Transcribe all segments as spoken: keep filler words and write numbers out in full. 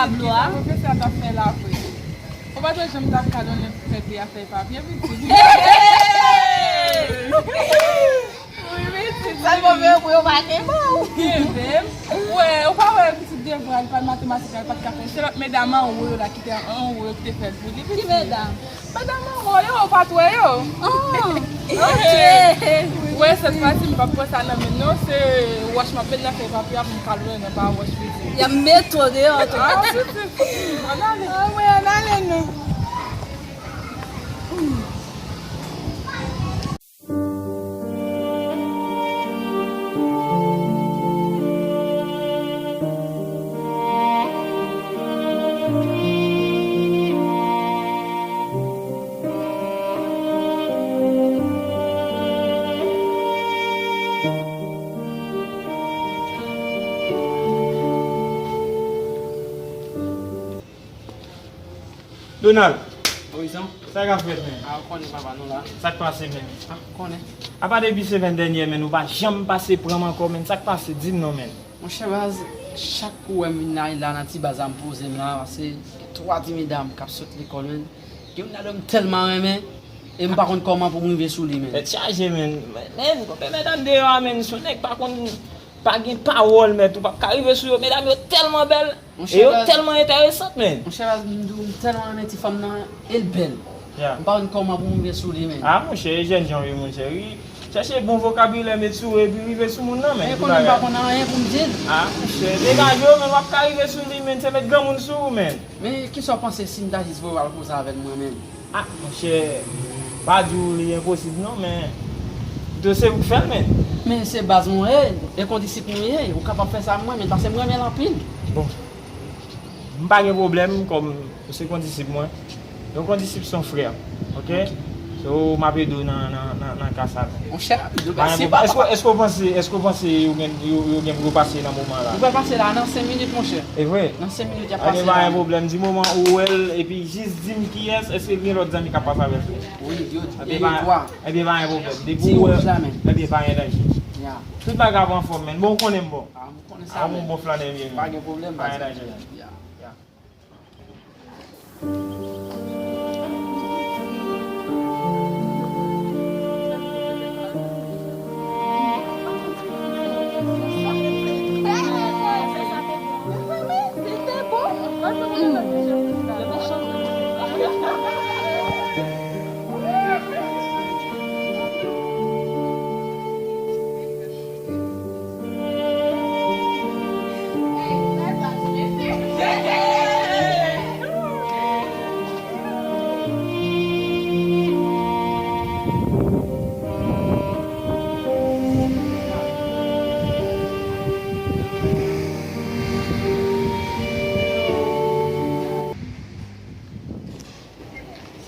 Tablo a. Pwofesè a t ap fè la vre. Ou pa t wè jan m t ap kalonnen pou fè de afè papye pitit. Wi, pitit. Sèlman vre pou yo pa kenbe w. Kenbe m. Ou wè, ou pa wè pitit devwa li pa matematik la, li pa t ka fè. Se lòt medam anwo yo la ki te anwo yo ki te fè l pou li, pitit. Ki medam? Medam anwo yo, ou pa t wè yo? Ah, ok. Wè, sèt fwa si m p ap pran sa nan men non, se wòch m ap met nan fèy papye a pou m kalonnen nan pa wòch pitit. Y ap met ou deyò tou. Ah, pitit. Ann ale. Ah, wi, ann ale non. Donald. Wi, Zan. Sa k ap fèt, menn? A, ou konnen papa nou la. Sa k pase, menn? A, ou konnen. Apa depi semèn dènyè, menn, ou pa janm pase pran m ankò, menn. Sa k pase? Di m non, menn. Monchè baz, chak kou w wè m vin la, la nan ti baz la, m poze m la, paske gen twa ti medam k ap sot lekòl, menn. Gen youn ladan m tèlman renmen, e m pa konn kòman pou m rive sou li, menn. Tèt chaje, menn. Menn, konbyen medam deyò a, menn, si yon nèg pa konn, pa gen pawòl, mèt, ou p ap ka rive sou yo. Medam yo tèlman bèl. E yo tèlman enteresant, menn. Monchè baz, m di w, m tèlman renmen ti fanm nan, e l bèl. Ya. M pa konn kòman pou m rive sou li, menn. A, monchè, e jènjan w ye, monchè, wi. Chèche bon vokabilè, met sou ou, epi rive sou moun nan, menn. E konnen m pa konn anyen pou m di l. A, monchè, degaje w, menn, w ap ka rive sou li, menn, se met granmoun sou ou, menn. Men, kisa w panse si m ta jis voye w al koze avè l mwen menm? A, monchè, m pa di w li enposib non, men pito se ou k fè l, menn. Men se baz mwen ye, e kondisip mwen ye, ou kapab fè sa mwen, men paske m renmen l anpil. Bon, m pa gen pwoblèm, kòm ou se kondisip mwen. Yon kondisip se yon frè, oke? So, m ap ede w nan, nan, nan, nan ka sa, menn. Monchè, mèsi, papa. Èske, èske w panse, èske w panse yo gen, yo, yo gen pou yo pase nan moman la? Yo pral pase la nan senk minit, monchè. E vre? Nan senk minit, y ap pase la. Ebyen, pa gen pwoblèm. Di moman ou wè l, epi jis di m kiyès, èske gen lòt zanmi k ap pase avè l tou? Wi, yo, e yo twa. Ebyen, pa gen pwoblèm. Depi w wè, ebyen, pa gen danje. Ya. Tout bagay ap anfòm, menn. Bon, ou konnen m bon. A, m konnen sa, menn. A, m bon flannè m ye, menn. Pa gen pwoblèm, pa gen danje, menn. Ya. Ya.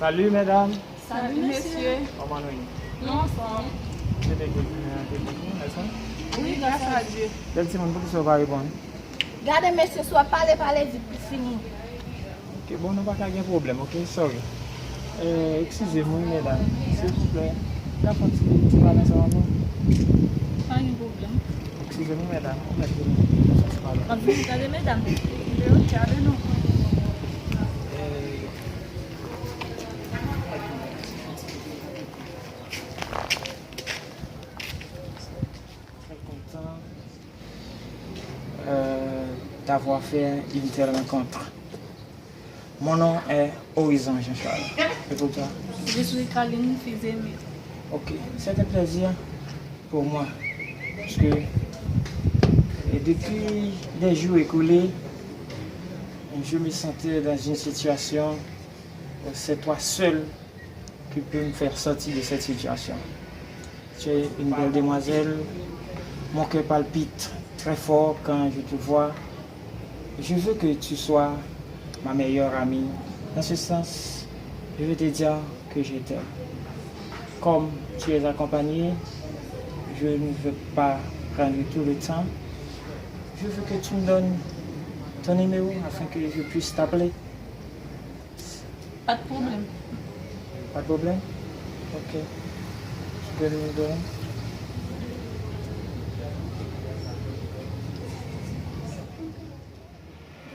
Salut, mesdames. Salut, mesye. Kòman nou ye? Nou anfòm. Se te good, eh, te good, nèspa? Wi, gras a Dye. Bèl timoun, poukisa w pa reponn? Gade mesye, si w ap pale, pale vit pou fini. Ok, bon, nou pa ka gen pwoblèm, ok? Sorry. Eh, eskize m, wi, medam. Silvouplè, m ka fè yon ti, ti pale ansanm avè w? Pa gen pwoblèm. Eskize m, wi, medam. Ou mèt vini, fè yon ti pale. M ap vini, gade medam. Gade nou. Eh, Très content, euh, d'avoir fait une telle rencontre. Mon nom est Horizon Jean-Charles. Et pour toi? Je suis Kaline Fils-Aimé. Ok, c'est un plaisir pour moi. Parce que, et depuis des jours écoulés, je me sentais dans une situation où c'est toi seul qui peut me faire sortir de cette situation. Tu es une belle demoiselle. Mon cœur palpite très fort quand je te vois. Je veux que tu sois ma meilleure amie. Dans ce sens, je veux te dire que je t'aime. Comme tu es accompagnée, je ne veux pas prendre tout le temps. Je veux que tu me donnes ton numéro afin que je puisse t'appeler. Pa de problème. Pas de problème? Ok. Tu peux nous donner?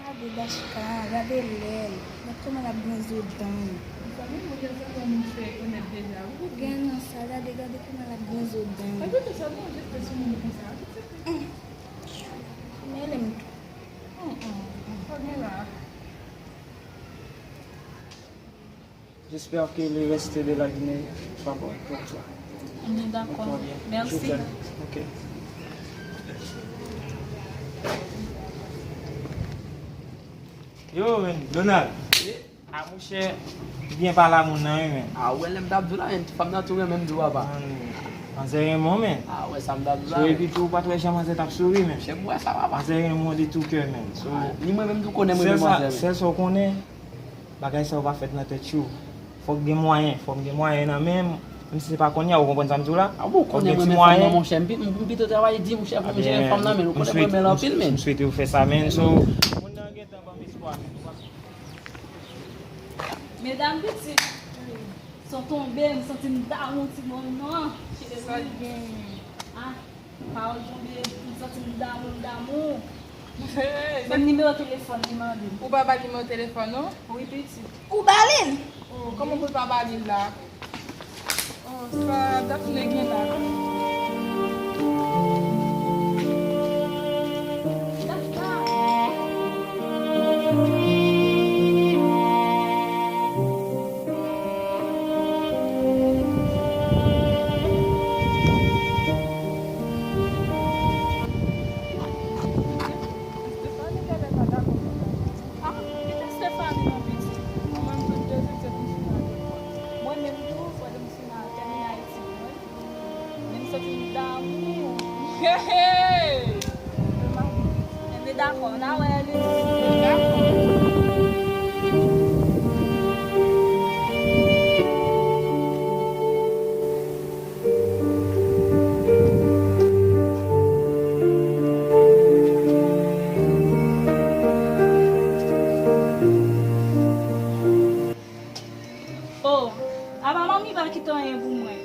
Gade Dachka, gade lè l. Gad kòman l ap grenn zo dan l. Mezanmi, mwen te santi yon moun fè onèt deja, wi. Gen nan sa, gade, gade kòman l ap grenn zo dan l. Gade sa, non, jis te sou moun konsa. Hum. Mele m tou. Hum, hum, hum. Sa gen la? J'espère que le reste de la journée va bon pour toi. On est d'accord. Merci. Je t'aime. Ok. Yo, men, Donald. A, monchè, byen pale a moun nan, wi, men. A, wè, lè m t ap di w la, men, fanm nan tou renmen m tou, papa. Manzè renmen w, men. A, wè, sa m t ap di w la, men. So, epi tou, ou pa t wè jan manzè t ap souri, men. Monchè, m wè sa, papa. Manzè renmen w de tout cœur, men. So, a, ni mwen menm tou konnen mwen renmen manzè, men. Sèl sa w konnen, bagay sa yo pa fèt nan tèt yo. Fòk gen mwayen, fòk gen mwayen nan men m, menm si se pa kounye a, ou konprann sa m di w la? A bon, konnen mwen renmen fanm nan, monchè, m pi-, m pito travay di, monchè, pou m jere fanm nan, men ou konnen mwen renmen l anpil, men. M swete w fè sa, men. So, moun nan gentan ban m espwa, men. Medam pitit, son tonbe, m santi m damou ti bonm nan. Sa l gen? A. Pawòl tonbe, m santi m damou, m damou. Hey, men nimewo telefòn li mande m. Ou pa ba l nimewo telefòn ou? Wi, pitit. Ou ba li l? Oh, kòman pou l pa ba li l la? Oh, sa Daphné gen la? Daphné. Stefani pa dakò konsa. Ah, kite Stefani non, pitit. Mwen menm tout de suit se pou m sou nan lekòl. Mwen menm tou, fò m sou nan tèmine etid mwen. Men m santi m damou. Hey, hey! Enben dakò, n a wè li. Dakò. Oh, apa manmi pa kite anyen pou mwen?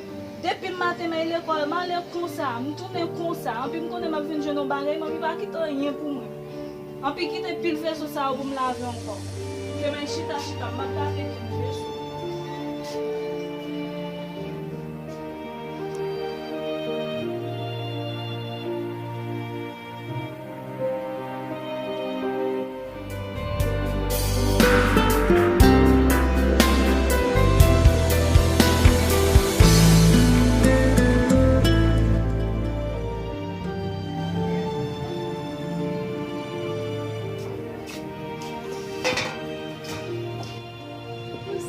Depi maten m al lekòl, m ale konsa, m tounen konsa. Anpi m konnen m ap vin jwenn yon bagay, manmi pa kite anyen pou mwen. Anpi kite pil veso sa yo pou m lave ankò. Ke m al chita, chita, m ap lave kèk veso.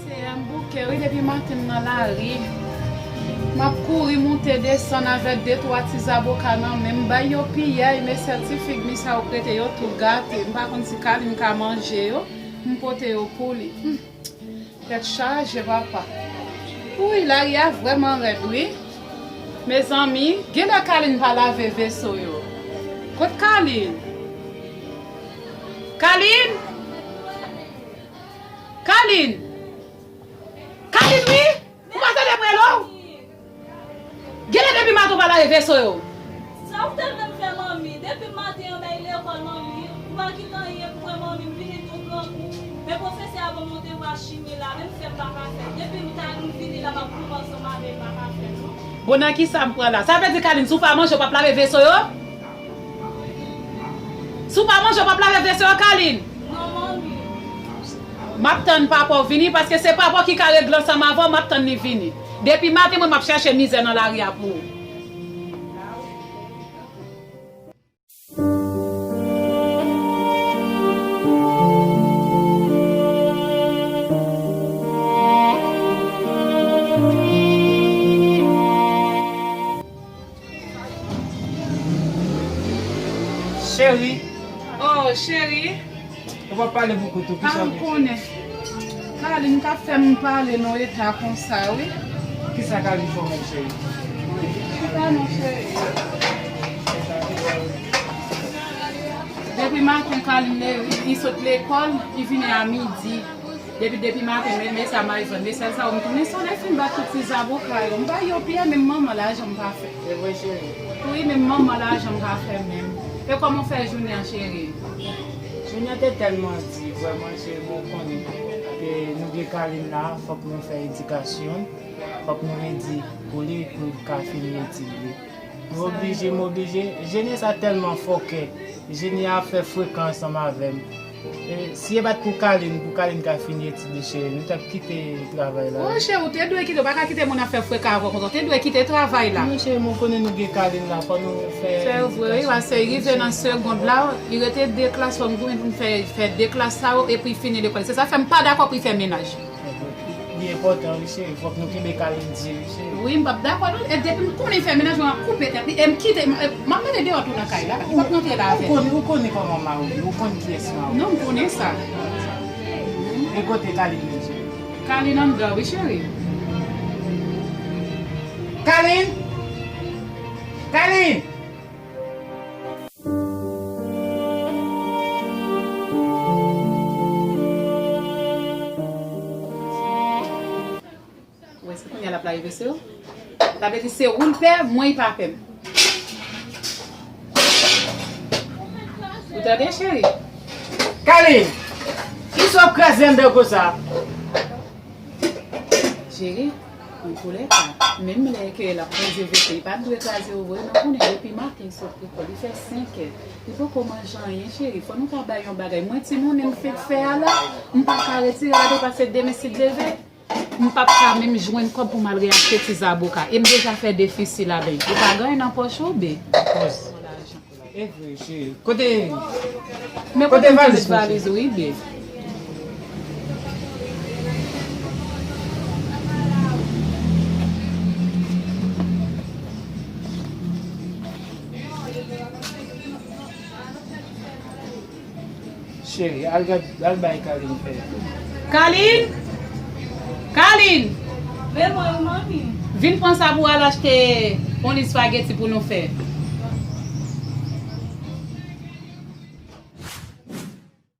Seyè, m bouke wi, depi maten m nan lari. M ap kouri moute desann avèk de twa ti zaboka nan men m, bay yo piyèy, men sèl ti fig mi sa yo k rete yo tou gate. M pa konn si Kalin ka manje yo, m pote yo pou li. Hmm. Tèt chaje, papa. Wi, lari a vrèman rèd, wi. Mezanmi, genlè Kalin pa lave veso yo. Kot Kalin? Kalin! Kalin! Kalin, wi! Ou pa tande m rele w? Genlè depi maten w pa lave veso yo. Sa w te vle m fè, manmi? Depi maten an, m al lekòl, manmi. Ou pa kite anyen pou mwen, manmi. M vini tou grangou. Men pwofesè a ban m yon devwa chimya la, menm fè m pa ka fè. Depi m ta, m vini la, m ap kouri ansanm avè l, m pa ka fè, non. Bon, nan ki sa m pran la? Sa vle di, Kalin, si w pa manje, w p ap lave veso yo? Si w pa manje, w p ap lave veso yo, Kalin? Non, manmi. M ap tann papa w vini, paske se papa w ki ka regle ansanm avè w, m ap tann li vini. Depi maten, mwen, m ap chache mizè nan lari a pou ou. Cheri. Oh, cheri. Ou pa pale pou koutou, kisa ou gen? Pa m konnen. Kalin ka fè m pale nan eta konsa, wi. Kisa Kalin fè w menm, cheri? Chita non, cheri. Depi maten, Kalin, li, li sot lekòl, li vini a midi. Depi, depi maten, men, men sa m al jwenn, men sèl sa yo m tounen solèy fin bat tout ti zaboka yo. M bay yo piyèy, menm manman lajan m pa fè. Se vre, cheri? Wi, menm manman lajan m pa fè menm. E kòman w fè jounen an, cheri? Junior te tèlman di, vrèman, cheri, bon, ou konnen, ke nou gen Kaline la, fòk nou fè edikasyon, fòk nou redi pou li, pou l ka fini etid li. M oblije, m oblije. Junior sa tèlman fòkè. Junior ap fè frekan ansanm avè m. E, si e pa t pou Kaline, pou Kaline ka fini etid li, cheri, nou t ap kite travay la. O, cheri, ou te dwe kite, ou pa ka kite moun ap fè frekan avè w konsa. Ou te dwe kite travay la. Non, cheri, mwen konnen nou gen Kaline la, fò nou fè. Se vre, wi, paske rive nan segond la, li rete de klas, fò nou goumen pou n fè, fè de klas sa yo, epi fini lekòl. Se sa fè m pa dakò pou l fè mennaj. Li enpòtan, wi, cheri. Fòk nou kenbe Kaline di, wi, cheri. Wi, m p ap dakò, non. E depi m konnen fè mennaj, mwen ap koupe tèt li. E m kite, m, e, m ap mete deyò tou nan kay la. Li p ap rantre la avè m. Ou konnen, ou konnen kòman mari w ye, ou konn kiyès mari w. Non, m konnen sa. E kote Kaline ye, cheri? Kaline anndan, wi, cheri. Kaline! Kaline! Ou wè se kounye a l ap lage vese yo? Sa vle di se ou l pè, mwen li pa pè m. Ou tande, cheri? Kaline! Kisa w ap kraze anndan konsa? Cheri, an koulèka, menm lè ke l ap poze vese, li pa t dwe kraze yo vre, non, konnen depi maten li sot lekòl, li fè senkè. Li poko manje anyen, cheri. Fò nou ka bay yon bagay. Mwen, ti monnen m fenk fè a la, m pa ka retire la tou paske demen si Dye vle, m p ap ka menm jwenn kòb pou m al reyachte ti zaboka. E m deja fè defisi ladan l. Ou pa gen anyen nan pòch ou, be? Pòz. E vre, cheri. Kote, men kote kote m te valiz met mwen, valiz cheri? Ou, Ibe? Cheri, al gad, al bay Kaline fè. Kaline! Kaline! Men mwen, manmi. Vin pran sa pou al achte yon lis espageti pou nou fè.